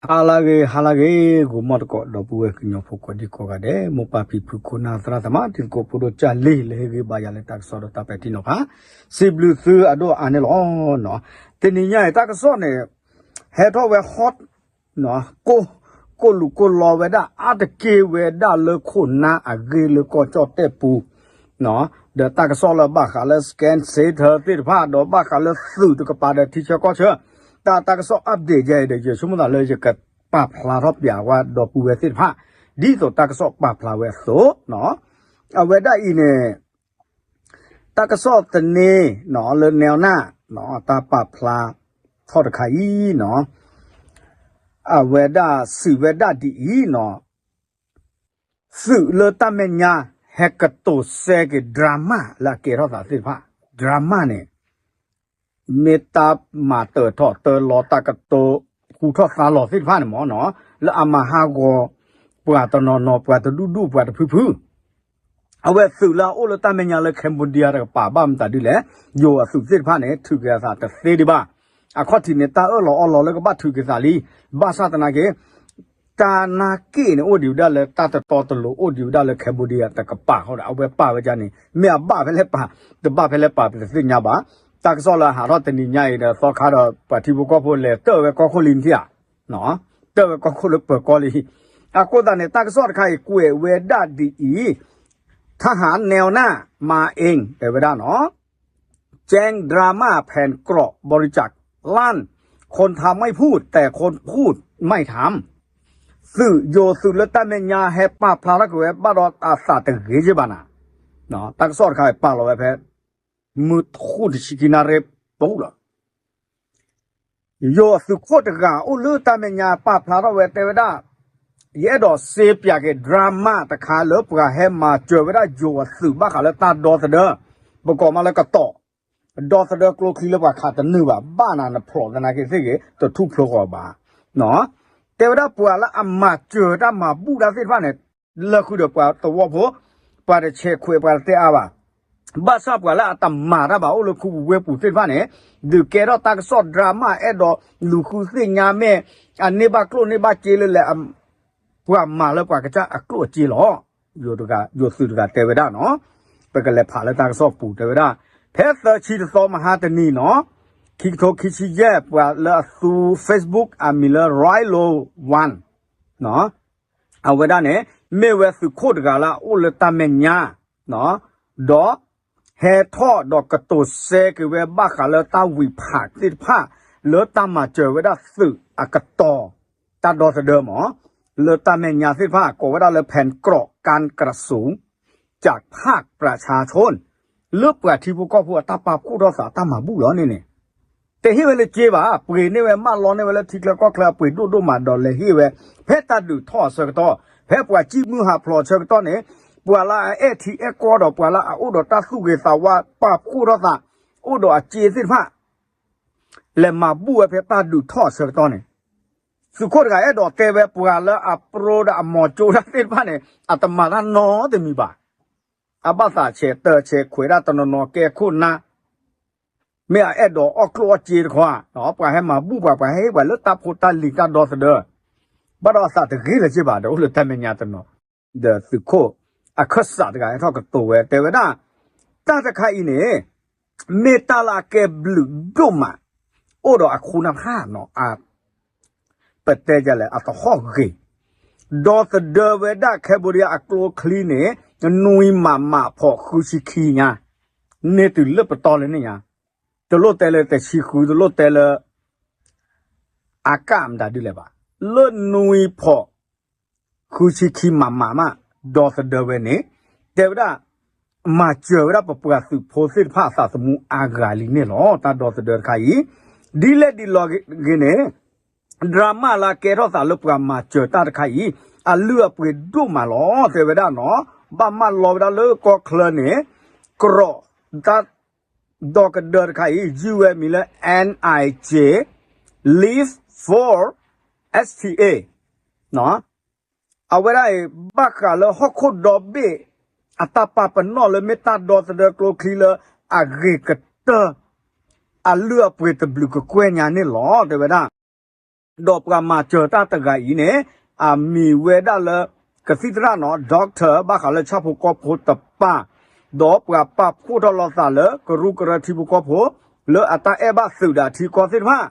ဟါလၢအဂ့ၤ ဟါလၢအဂ့ၤ ဂီၤမီၢ်သကိး ဒီပုၢ်ဝဲၢ်ကညီဖိကိးဒံကိးဂၤဒဲး မိၢ်ပၢ်ဖံဖု ခိၣ်နၢ်သရၣ်သမါ တံၤသကိးဖိဒိၣ်ကၢ်လံ လၢဟ့ၣ်ဂံၢ်ဘါယၤလၢတၢ်ကစီၣ်ဒီးတၢ်ပဲာ်ထံနီၤဖး စံးဘျုးသုအဒိၣ်အါန့ၣ်လီၤ. တနံၤညါအံၤ တၢ်ကစီၣ်န့ၣ် ဟဲထီၣ်ဝဲ hot ကိၢ် ကိၢ်လူၤကိၢ်လီဝဲဒၣ် အါတက့ၢ်ဝဲဒၣ်လၢခိၣ်နၢ်အဂ့ၢ်လၢကီၢ်ကၠီၣ်တဲၣ်ပူၤ ဒီးတၢ်ကစီၣ်လၢဘၣ်ဃးလၢ scam center သ့ၣ်တဖၣ် ဒီးဘၣ်ဃးလၢသုးတကပၤဒီးထံဆၢကီၢ်ဆၢ တၢ် တၢ်ကစီၣ် update ယဲအံၤဒီး ယဆိကမိၣ်သးလၢယကပာ်ဖျါထီၣ်ပၠးဝဲဒီပုၢ်ဝဲၢ်သ့ၣ်တဖၣ် ဒ်သိးတၢ်ကစီၣ်ပာ်ဖျါဝဲအသိး အဝဲဒၣ်အံၤန့ၣ် တၢ်ကစီၣ်သန့ လၢနဲနၢ် တၢ်ပာ်ဖျါထီၣ်တခါအံၤနီၤ အဝဲဒၣ်စံးဝဲဒၣ်ဒ်အံၤနီၤ သုးလၢတၢ်မဲာ်ညါ ဟဲကတိၤစဲက့ၤ drama လၢအကဲထီၣ်သးသ့ၣ်တဖၣ် drama န့ၣ် မ့ၢ်တၢ်မၤတၢၢ်ထီၣ်တၢၢ်လီၤတၢ်ကတိၤဟူထီၣ်သါလီၤသ့ၣ်တဖၣ်န့ၣ်မ့ၢ်နီၤ လၢအမၤဟးဂီၤ ပှၤတနီၤနီၤ ပှၤတဒူၣ်ဒူၣ် ပှၤတဖုဖု အဝဲသုးလၢအအိၣ်လၢတၢ်မဲာ်ညါလၢ Cambodia တကပၤဘၣ်မတၤဒ်လဲၣ် ယိၤအသုးသ့ၣ်တဖၣ်န့ၣ် ထုးက့ၤအသးတသ့ဒံးဘၣ်. အခီၣ်ထံးန့ၣ် တၢ်အၢၣ်လီၤအီလီၤလၢကဘၣ်ထုးက့ၤသးလံ. ဘၣ်ဆၣ်သနာ်က့ တၢ်နာ်က့ၣ်န့ၣ် အိၣ်ဒံးဝဲဒၣ်လၢတၢ်တတီတလိၤ အိၣ်ဒံးဝဲဒၣ်လၢ Cambodia တကပၤဃီဒီး အဝဲပာ်ဝဲဒၣ်န့ၣ် မ့ၢ်အဘၣ်ဖဲလဲၣ်ပာ် တဘၣ်ဖဲလဲၣ်ပာ် ပတသ့ၣ်ညါဘၣ်. တၢ်ကစီၣ်လၢအဟးထီၣ်တနံၤညါအံၤဒီး သီခါဒီး ပှၤထံဖိကီၢ်ဖိလဲၤတၢၢ်ဝဲကီၢ်ခိၣ်လံနထံၣ်ဧါ တၢၢ်ဝဲကီၢ်ခိၣ်လၢပၢၤကီၢ်လံ. အဃိသတးန့ၣ် တၢ်ကစီၣ်တခါအံၤ ကွဲးဝဲဒၣ်ဒ်အံၤ, ထဟးနဲဝ်နၢ် မၤအ့ၣ် တဲဝဲဒၣ်နီၤ, ကၠဲး drama ဖဲကရီး บริจาคล้าน คนทำไม่พูด แต่คนพูดไม่ทำ သုးယိၤသုးလၢတၢ်မဲာ်ညါ ဟဲပာ်ဖျါထီၣ်က့ၤဝဲ ဘၣ်ဒီးအသးတဂ့ၤက့ဘၣ်နၤ, တၢ်ကစီၣ်တခါအံၤ ပာ်လီၤဝဲဖဲ မုၢ်ထူၣ်တဆံခံနၣ်ရံၣ်ပူၤလီၤ. ယိၤအသုးခိၣ်တဂၤအိၣ်လၢတၢ်မဲာ်ညါပာ်ဖျါထီၣ်ဝဲတဲဝဲဒၣ်, ယအဲၣ်ဒိးစ့ပၠးက့ၤ drama တခါလၢပှၤဟဲမၤစၢၤဝဲဒၣ်ယိၤအသုးဘၣ်ဃးလၢတၢ်ဒီသဒၢ, ပကိးမးလၢကတီၤ, ဒီသဒၢကျိချံလၢပှၤခးတနုာ်ဘၣ်, ဘၣ်နၤနဖျိးသနာ်က့သ့ၣ်ဂ့ၤ တထူၣ်ဖျိဃီၤဘၣ်. တဲဝဲဒၣ်ပှၤလၢအမၤစၢၤတၢ်မၤဘူၣ်တၢ်သ့ၣ်တဖၣ်န့ၣ် လၢဃုာ်ဒီးပှၤသဝီဖိ, ပှၤတဆဲးခွဲးပှၤတတဲအါဘၣ်. ဘၣ်ဆၣ်ပှၤလၢအတမၤတၢ်ဘၣ်အိၣ်လၢခူပူၤဝ့ၢ်ပူၤသ့ၣ်တဖၣ်န့ၣ်, ဒုးကဲထီၣ်တၢ်ကစီၣ် drama အဲၣ်ဒိးလူၤဃုသ့ၣ်ညါမ့ၢ် အန့ၢ်ဘၣ်ကျိၣ်န့ၢ်ဘၣ်စ့လၢလဲၣ်, ပှၤမၤလၢပှၤကစၢ်အကျိၣ်အစ့လီၤ. ယိၤသုးတဂၤတဲဝဲဒၣ်နီၤ, ပကလဲၤဖးလၢတၢ်ကစီၣ်ပူၤတဲဝဲဒၣ်, ဖဲသၢဆံတသီမဟါတနံၤနီၤ, ခံကထိခံဆံယဲၢ် ပှၤလၢအသူ Facebook အမံၤလၢ Rai Lo Wan အဝဲဒၣ်န့ၣ် မ့ၢ်ဝဲသုးခိၣ်တဂၤလၢအအိၣ်လၢတၢ်မဲာ်ညါ, ဒီးဟဲထီၣ်ဒီးကတိၤစဲက့ၤဝဲဘၣ်ဃးလၢတၢ်ဝံၤဖးသ့ၣ်တဖၣ် လၢတၢ်မၤစၢၤဝဲဒၣ်သုးအကတီၤ တၢ်ဒီသဒၢမး လၢတၢ်မဲာ်ညါသ့ၣ်တဖၣ် ကိးဝဲဒၣ်လၢ แผนกรอบการกระสุน จากภาคประชาชน လၢပှၤထံဖိကီၢ်ဖိအတၢ်ပာ်ဖှိၣ်ထီၣ်သးတၢ်မၤဘူၣ်လီၤန့ၣ်န့ၣ်, တဟ့ၣ်ဝဲလၢစ့ဘၣ်, ပှ့ၤန့ၢ်ဝဲမၢလီၤန့ၢ်ဝဲလၢထံချၢကီၢ်ချၢအပှ့ၤဒိၣ်ဒိၣ်မးဒီးလဲၤဟ့ၣ်ဝဲ, ဖဲတၢ်ဒုးထီၣ်အဆၢကတီၢ်, ဖဲပှၤစံၣ်မုၢ်ဟးဖျိးအဆၢကတီၢ်န့ၣ်, ပှၤလၢအအဲၣ်ထံအဲၣ်ကီၢ်ဒီးပှၤလၢအအိၣ်ဒီးတၢ်သူၣ်ဂ့ၤသးဝါပာ်ဖှိၣ်ထီၣ်သး, အိၣ်ဒီးအစ့သ့ၣ်တဖၣ် လဲၤမၤဘူၣ်ဝဲဖဲတၢ်ဒုးထီၣ်အဆၢကတီၢ်န့ၣ်, သုးခိၣ်တဂၤအဲၣ်ဒိးတဲဝဲပှၤလၢအပြိဒီးအမီၤကၠိတၢ်သ့ၣ်တဖၣ်န့ၣ် အတမၤတၢ်နီတမံၤဘၣ်. အဘၣ်သးဆဲးတၢဆဲးခွဲးဒၣ်တနီၤနီၤကဲခိၣ်နၢ်, မ့ၢ်အအဲၣ်ဒိးအီၣ်ကျိၣ်အီၣ်စ့တခီဧါ, ပှၤဟဲမၤဘူၣ်ပှၤ ပှၤဟဲဟ့ၣ်ပှၤလၢတၢ်ဖိတၢ်လံၤတၢ်ဒီသဒၢ, ဘၣ်ဒီးအသးတဂ့ၤလၢၤစ့ၢ်ဘၣ် ဒီးအိၣ်လၢတၢ်မဲာ်ညါတနီၤ, ဒီးသုးခိၣ်အခၢၣ်စးတဂၤဟဲထီၣ်ကတိၤဝဲတဲဝဲဒၣ်, တၢ်တခါအံၤန့ၣ် မ့ၢ်တၢ်လၢအကဲဘျုးဒိၣ်မး, အိၣ်ဒီးအခိၣ်နၢ်ဖးနီၤ, ပတဲလဲၣ်အသဟီၣ်ဂ့ၤ, ဒီသဒၢဝဲဒၣ် Cambodia အကျိချံန့ၣ် နွံမးမးဖီးဃုဆံခံညါ, န့ၢ်တုၤလၢပတီၢ်လၢန့ၣ်ညါ, တလိၣ်တဲလၢတဆံဃု တလိၣ်တဲလၢ အကၣ်မတၤဒ်လဲၣ်ဘၣ်, လၢနွံဖီး ဃုဆံခံမးမးမး, ဒီသဒၢဝဲန့ၣ်, တဲဝဲဒၣ်, မၤစၢၤဝဲဒၣ်ပပှၤသုးဖိသ့ၣ်တဖၣ်အသးသမူအါဂၤလံန့ၣ်လီၤ. တၢ်ဒီသဒၢတခါအံၤ, ဒ်လဲၣ်ဒ်လဲၣ်ဂ့ၤန့ၣ်, drama လၢကဲထီၣ်သးလၢပှၤမၤစၢၤတၢ်တခါအံၤ, အလုၢ်အပှ့ၤဒိၣ်မးလီၤ တဲဝဲဒၣ်နီၤ, ဘၣ်မၢလီၤဝဲဒၣ်လၢကီၢ်ချၢန့ၣ်, ကရီးဒီသဒၢတခါအံၤ ယုၢ်ဝဲမံၤလၢ NIJ Live for STA အဝဲဒၣ်အံၤ ဘၣ်ဃးလၢဟီၣ်ခိၣ်ဒီဘ့ၣ် အတၢ်ပာ်ပနီၣ်လၢမ့ၢ်တၢ်ဒီသဒၢကျိချံလၢအဂ့ၤကတၢၢ် အလုၢ်အပှ့ၤတဘျုးကကွဲၢ်ညါန့ၣ်လီၤ တဲဝဲဒၣ်. ဒီးပှၤမၤစၢၤတၢ်တဂၤအံၤန့ၣ် အမံၤဝဲဒၣ်လၢ ကသံၣ်သရၣ်နီၤ doctor ဘၣ်ဃးလၢဆၣ်ဖိကီၢ်ဖိတပၤ, ဒီးပှၤပာ်ဖှိၣ်ထီၣ်လိာ်သးလၢကရူၢ်ကရၢထံဖိကီၢ်ဖိ လၢအတၢ်အဲၣ်ဘၣ်သုးဒီးထံကီၢ်သ့ၣ်တဖၣ်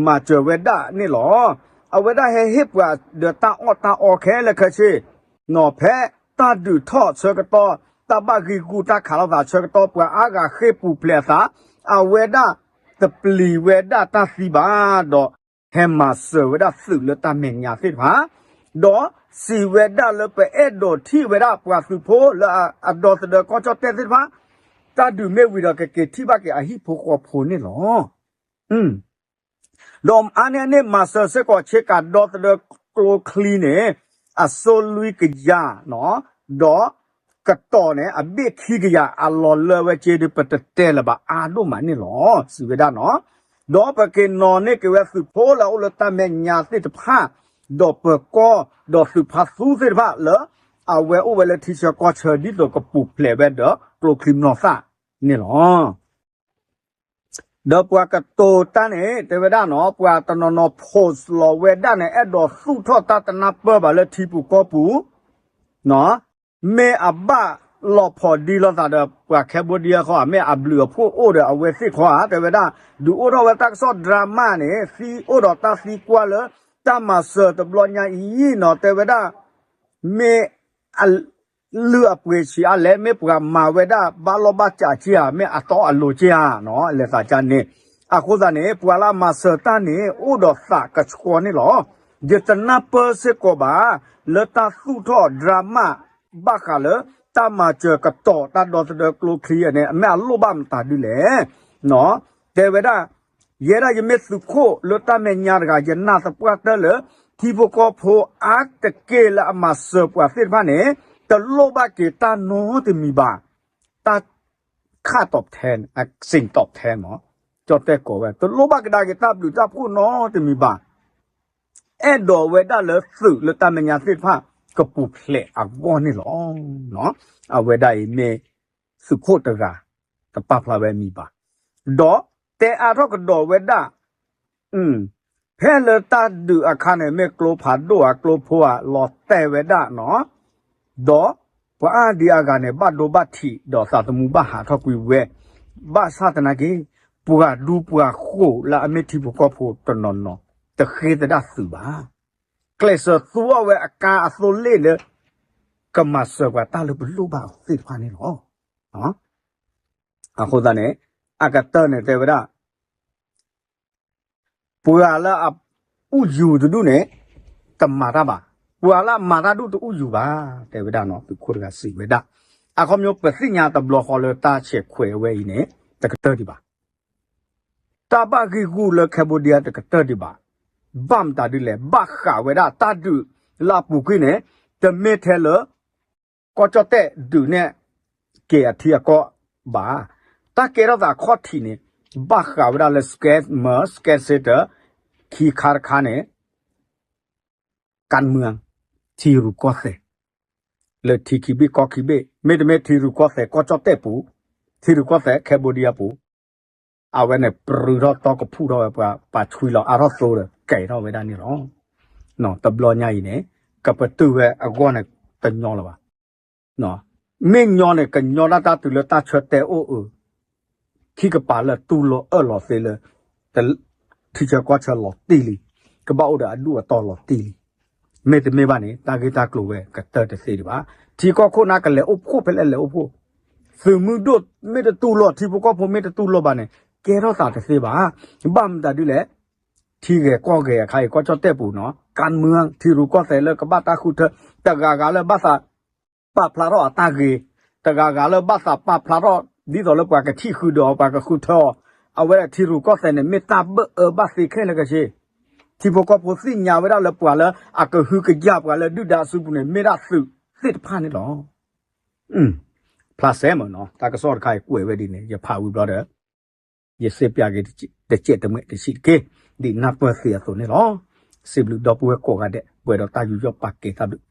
မၤစၢၤဝဲဒၣ်န့ၣ်လီၤ. အဝဲဒၣ်ဟဲဟ့ၣ်ပှၤဒီးတၢ်အီၣ်တၢ်အီခဲလၢာ်ခဲဆ့ နီၤဖဲတၢ်ဒုးထီၣ်ဆၢကတီၢ် တၢ်ဘၣ်ဂံာ်ဂူာ်တၢ်ခးလိာ်သးဆၢကတီၢ် ပှၤအါဂၤဃ့ၢ်ပူၤဖျဲးအသး အဝဲဒၣ်တပျံၤဝဲဒၣ်တၢ်သံဘၣ်, ဒီးဟဲမၤစၢၤဝဲဒၣ်သုးလၢတၢ်မဲာ်ညါသ့ၣ်တဖၣ်, ဒီးစံးဝဲဒၣ်လၢပအဲၣ်ဒိးထံၣ်ဝဲဒၣ်ပှၤသုးဖိလၢအဒီသဒၢကီၢ်ကၠီၣ်တဲၣ်သ့ၣ်တဖၣ်, တၢ်ဒုးမ့ၢ်ဝံၤဒီးကက့ၤထံၣ်ဘၣ်က့ၤအဟံၣ်ဖိဃီဖိန့ၣ်လီၤ. ဒီးအါန့ၢ်အန့ၣ်မၤစၢၤစ့ၢ်ကီးဆ့ကၤဒီသဒၢကျိချံန့ၣ် အစိလွံၢ်ကယၤ, ဒီးကတီၤန့ၣ် အဘ့ၣ်ခံကယၤ အလီၤလၢဝဲက့ဒုး ပတတဲလၢၤဘၣ်အါဒိၣ်မးန့ၣ်လီၤ စံးဝဲဒၣ်နီၤ. ဒီးပက့ၤနီၤန့ၢ်က့ၤဝဲသုးဖိလၢအအိၣ်လၢတၢ်မဲာ်ညါသ့ၣ်တဖၣ်, ဒီးပၢၤကီၢ်, ဒီးသုးဖါသူသ့ၣ်တဖၣ်လၢ အဝဲအိၣ်ဝဲလၢထံဆၢကီၢ်ဆၢဒ်သိးကပူၤဖျဲးဝဲဒီးကျိချံမျိာ်သၣ်န့ၣ်လီၤ. ဒီးပှၤကတိၤတၢ်န့ၣ် တဲဝဲဒၣ်နီၤ ပှၤတနီၤနီၤ post လီၤဝဲဒၣ်န့ၣ် အဲၣ်ဒိးသူၣ်ထီၣ်တၢ်တနၢ်ပၢၢ်ဘၣ်လၢထံပူၤကီၢ်ပူၤ, မ့ၢ်အဘၣ်လီၤဖီးဒံလိာ်သးဒီး ပှၤ Cambodia ခီဧါ, မ့ၢ်အဘျုးအဖှိၣ်အိၣ်ဒီးအဝဲသ့ၣ်ခီဧါ, တဲဝဲဒၣ် ဒုးအိၣ်ထီၣ်ဝဲတၢ်ကစီၣ် drama န့ၣ် သံအိၣ်ဒီးတၢ်သံကွၢ်လၢ တၢ်မၤစၢၤတဘျီညါအံၤနီၤ တဲဝဲဒၣ် မ့ၢ် လုၢ်အပှ့ၤဆံးအါလဲၣ်, မ့ၢ်ပှၤမၤဝဲဒၣ်ဘၣ်လီၢ်ဘၣ်စးက့ဧါ, မ့ၢ်အတီအလိၤက့ဧါ, လဲၤသးကါန့ၣ်. အဃိသတးန့ၣ် ပှၤလၢအမၤစၢၤတၢ်န့ၣ် အိၣ်ဒီးသးကဆှီန့ၣ်လီၤ. ယတနၢ်ပၢၢ်စ့ၢ်ကီးဘၣ် လၢတၢ်သူၣ်ထီၣ် drama ဘၣ်ဃးလၢ တၢ်မၤစၢၤကတီၤတၢ်ဒီသဒၢကျိချံန့ၣ် အမ့ၢ်အလိၣ်ဘၣ်မတၤဒ်လဲၣ်. တဲဝဲဒၣ် ယဲဒၣ်ယမ့ၢ်သုးခိၣ်လၢတၢ်မဲာ်ညါတဂၤ ယနာ်သပှၢ်တၢၢ်လၢ ထံဖိကီၢ်ဖိအါတက့ၢ်လၢအမၤစၢၤပှၤသ့ၣ်တဖၣ်န့ၣ် တလိၣ်ဘၣ်က့ၤတၢ်နီတမံၤဘၣ်. တၢ်ခး top ten, အစ့ၣ် top ten မး, ကၠီၣ်တဲၣ်ကိးဝဲ တလိၣ်ဘၣ်ကဒါက့ၤတၢ်ဘျုးတၢ်ဖှိၣ်နီတမံၤဘၣ်. အဲၣ်ဒိးဝဲဒၣ်လၢသုးလၢတၢ်မဲာ်ညါသ့ၣ်တဖၣ် ကပူၤဖျဲးအဂီၢ်န့ၣ်လီၤ. အဝဲဒၣ်အံၤမ့ၢ်သုးခိၣ်တဂၤ တပာ်ဖျါဝဲအမံၤဘၣ်. ဒီးတဲအါထီၣ်ကဒီးဝဲဒၣ် ဖဲလၢတၢ်ဒုးအခါန့ၣ် မ့ၢ်ကျိဖးဒိၣ်ဧါ ကျိဖိဧါ လီၤတဲာ်ဝဲဒၣ်နီၤ, ဒီးပှၤအါဒံအါဂၤန့ၣ် ဘၣ်ဒိဘၣ်ထံး ဒီးသးသမူဘၣ်ဟးထီၣ်ကွံာ်ဝဲ, ဘၣ်ဆၣ်သနာ်က့ ပှၤဒူပှၤဃိၤလၢအမ့ၢ်ထံဖိကီၢ်ဖိတနီၤနီၤ တဃ့သဒၣ်သုးဘၣ်. ကျဲးစၢးသူအီၤဝဲအကါအသိလ့ၣ်လၢ ကမၤစၢၤပှၤတၢ်လၢပလိၣ်ဘၣ်အီၤသ့ၣ်တဖၣ်န့ၣ်လီၤ. အဃိသတးန့ၣ် အကတၢၢ်န့ၣ်တဲဝဲဒၣ် ပှၤလၢအအူယူၤတဒူၣ်န့ၣ် တမၤတၢ်ဘၣ်, ပှၤလၢအမၤတၢ်ဒူၣ်တအူယူၤဘၣ်, တဲဝဲဒၣ်နီၤ, သုးခိၣ်တဂၤစံးဝဲဒၣ်. အခီပညီပသ့ၣ်ညါတဘျီဃီလၢတၢ်ဆဲးခွဲးအဝဲအံၤန့ၣ် တကတၢၢ်ဒံးဘၣ်. တၢ်ဘၣ်ဂံာ်ဂူာ်လၢ Cambodia တကတၢၢ်ဒံးဘၣ်. ဘၣ်မတၤဒ်လဲၣ်, ဘၣ်ဃးဝဲဒၣ်တၢ်ဒုးလၢအပူၤကွံာ်န့ၣ် တမ့ၢ်ထဲလၢ ကီၢ်ကၠီၣ်တဲၣ်ဒုးနဲၣ်က့ၤအထံအကီၢ်ဘၣ်. တၢ်ကဲထီၣ်သးခီၣ်ထံးန့ၣ် ဘၣ်ဃးဝဲဒၣ်လၢ scammer, scam center ခံခါတခါန့ၣ် ကၣ်မၢၣ် ထံရူၢ်ကီၢ်သဲး လၢထံခံဘ့ၣ်ကီၢ်ခံဘ့ၣ်, မ့တမ့ၢ်ထံရူၢ်ကီၢ်သဲးကီၢ်ကၠီၣ်တဲၣ်ပူၤ, ထံရူၢ်ကီၢ်သဲး Cambodia ပူၤ, အဝဲန့ၣ်ပြူထီၣ်တီကဖူၣ်ထီၣ်ဝဲပှၤ ပာ်ဆွံလီၤအါထီၣ်သိဒီး ကဲထီၣ်ဝဲဒၣ်န့ၣ်လီၤ. တဘျီညါအံၤန့ၣ် ကပတုာ်ဝဲအဂီၢ်န့ၣ် တညီလၢၤဘၣ်. မ့ၢ်ညီန့ၣ် ကညီဒၣ်တၢ်တုၤလၢတၢ်ဆၢတဲာ်အိၣ်အုး, ခံကပၤလၢတူၢ်လိာ်အၢၣ်လီၤသ့လၢ ထံဆၢကီၢ်ဆၢလီၤတံၢ်လံ, ကဘၣ်အိၣ်ဒီးအဒူၣ်အတီၤလီၤတံၢ်လံ. မ့တမ့ၢ်ဘၣ်န့ၣ် တၢ်ဂ့ၢ်တၢ်ကျိၤဝဲကတၢၢ်တသ့ဒံးဘၣ်. ထံကီၢ်ခိၣ်နၢ်ကလဲၤအိၣ်ဖှိၣ်ဖဲလဲၣ်လဲၤအိၣ်ဖှိၣ်, သုးမုၢ်ဒိၣ်မ့ၢ်တတူၢ်လိာ် ထံဖိကီၢ်ဖိမ့ၢ်တတူၢ်လိာ်ဘၣ်န့ၣ် ကဲထီၣ်သးတသ့ဘၣ်. ဘၣ်မတၤဒ်လဲၣ်, ထံဂဲၤကီၢ်ဂဲၤအခါအံၤ ကီၢ်ကၠီၣ်တဲၣ်ပူၤနီၤ ကၣ်မၢၣ် ထံရူၢ်ကီၢ်သဲးလၢကဘၣ်တၢ်ဃုထၢ, တဂၤဂၤလၢဘၣ်သး ပာ်ဖျါထီၣ်အတၢ်ဂ့ၤ, တဂၤဂၤလၢဘၣ်သးပာ်ဖျါထီၣ် ဒ်သိးလၢပှၤကထံၣ်ဃုာ်ဒီးအီၤ ပှၤကဃုထၢအီၤ, အဝဲဒၣ်ထံရူၢ်ကီၢ်သဲးန့ၣ် မ့ၢ်တၢ်ဘၢၣ်အၢဘၣ်သ့ခဲလၢာ်ခဲဆ့. ထံဖိကီၢ်ဖိသ့ၣ်ညါဝဲဒၣ်လၢပှၤလၢအကဟုကယာ်ပှၤလၢဒုၣ်ဒါအစုပူၤန့ၣ် မ့ၢ်ဒၣ်သုးသ့ၣ်တဖၣ်န့ၣ်လီၤ. ဖျါစဲမ့ၢ်နီၤ တၢ်ကစီၣ်တခါအံၤကွဲးဝဲဒ်န့ၣ် ယဖးဝံၤဘျီဒီး ယစ့ပၠးက့ၤတစဲးတမှဲးတဆံးတက့ၢ်, ဒ်နၢ်ပၢၢ်သ့အသိးန့ၣ်လီၤ. စံးဘျုးဒီပုၢ်ဝဲၢ်ကိးဂၤဒဲး ပှဲၤဒီးတၢ်ယူးယီၣ်ပာ်ကဲတၢ်ဘျုး